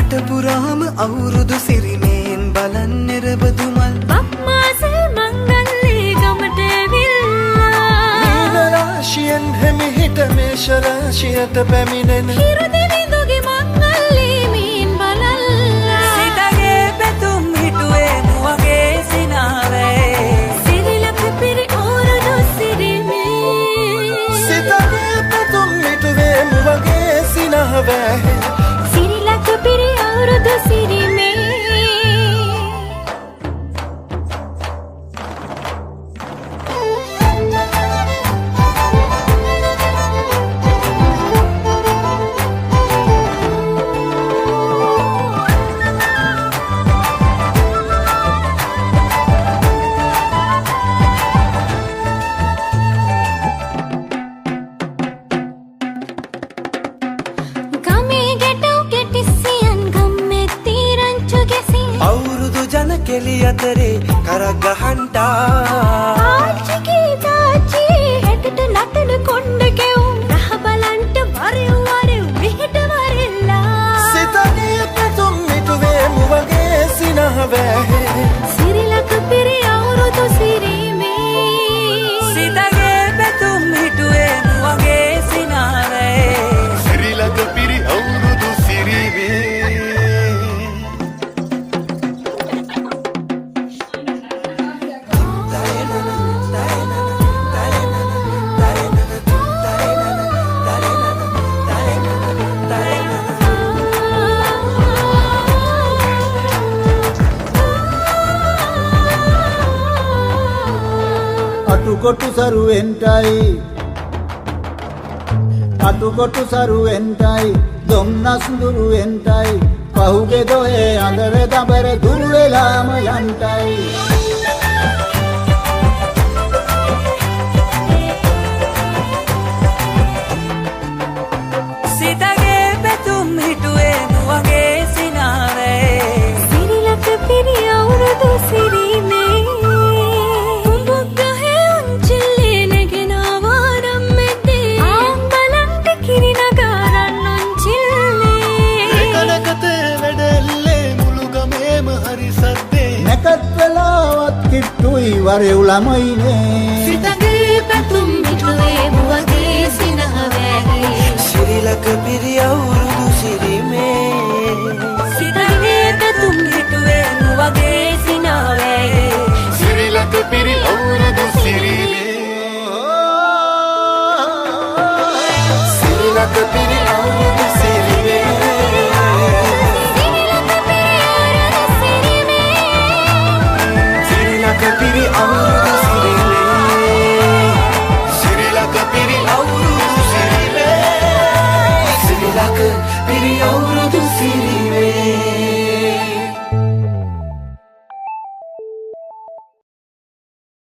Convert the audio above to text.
රට පුරාම අවුරුදු සිරිමෙන් බලන් නිරබදු මල් බක්මාසේ මංගල්ලේ ගමට ඇවිල්ලා මීන රාශියෙන් හිමිහිට මේෂ රාශියට පැමිණෙන හිරු දෙවිඳුගේ මංගල්ලේ මීන් බලල්ලා සිතගේ පැතුම් හිටුවේ මුවගේ සිනාවේ සිරිලක පිරි අවුරුදු සිරිමේ සිතගේ පැතුම් හිටුවේ මුවගේ සිනාවේ සිරිලක පිරි අවුරුදු සිරිමේ. ගමේ ගැටව් කෙටිසියන් ගම්මේ තීරංචු ගැසින් අවුරුදු ජන කෙලි අතරේ කරක් ගහන්ටා ආච්චිගේ තාච්චි හැටට නටන කොණ්ඩ කෙවුම් රහ බලන්ට වරෙව් වරෙව් මෙහෙට වරෙල්ලා සිතගේ පැතුම් මිටුවේ මුවගේ සිනහවේ සිරිලක පිරි අවුරුදු සිරිමේ සිතගේ පැතුම් හිටුවේ මුවගේ සිනාවේ සිරිලක පිරි අවුරුදු සිරිමේ. අටුකොටු සරුවෙන්ටයි අටුකොටු සරුවෙන්ටයි දොම්නස් දුරුවෙන්ටයි පහුගේ දොහේ අඳර දඹර දුරු වෙලාම යන්ටයි. සිතගේ පැතුම් හිටුවේ මුවගේ සිනාවේ සිරිලක පිරි අවුරුදු සිරිමේ කුඹුක් ගහේ උන්චිල්ලේ නැගෙන වාරම් මැද්දේ ආම් බලන්ට කිරි නගාරන් උන්චිල්ලේ ඒකනකතේ වැඩෙල්ලේ මුළු ගමේම හරි සද්දේ නැකත් වෙලාවත් කිට්ටුයි වරෙව් ළමයිනේ. සිතගේ පැතුම් මිටුවේ මුවගේ සිනහවේ සිරිලක පිරි අවුරුදු සිරිමේ සිතගේ පැතුම් හිටුවේ මුවගේ සිනාවේ සිරිලක පිරි අවුරුදු සිරිමේ. සිරිලක පිරි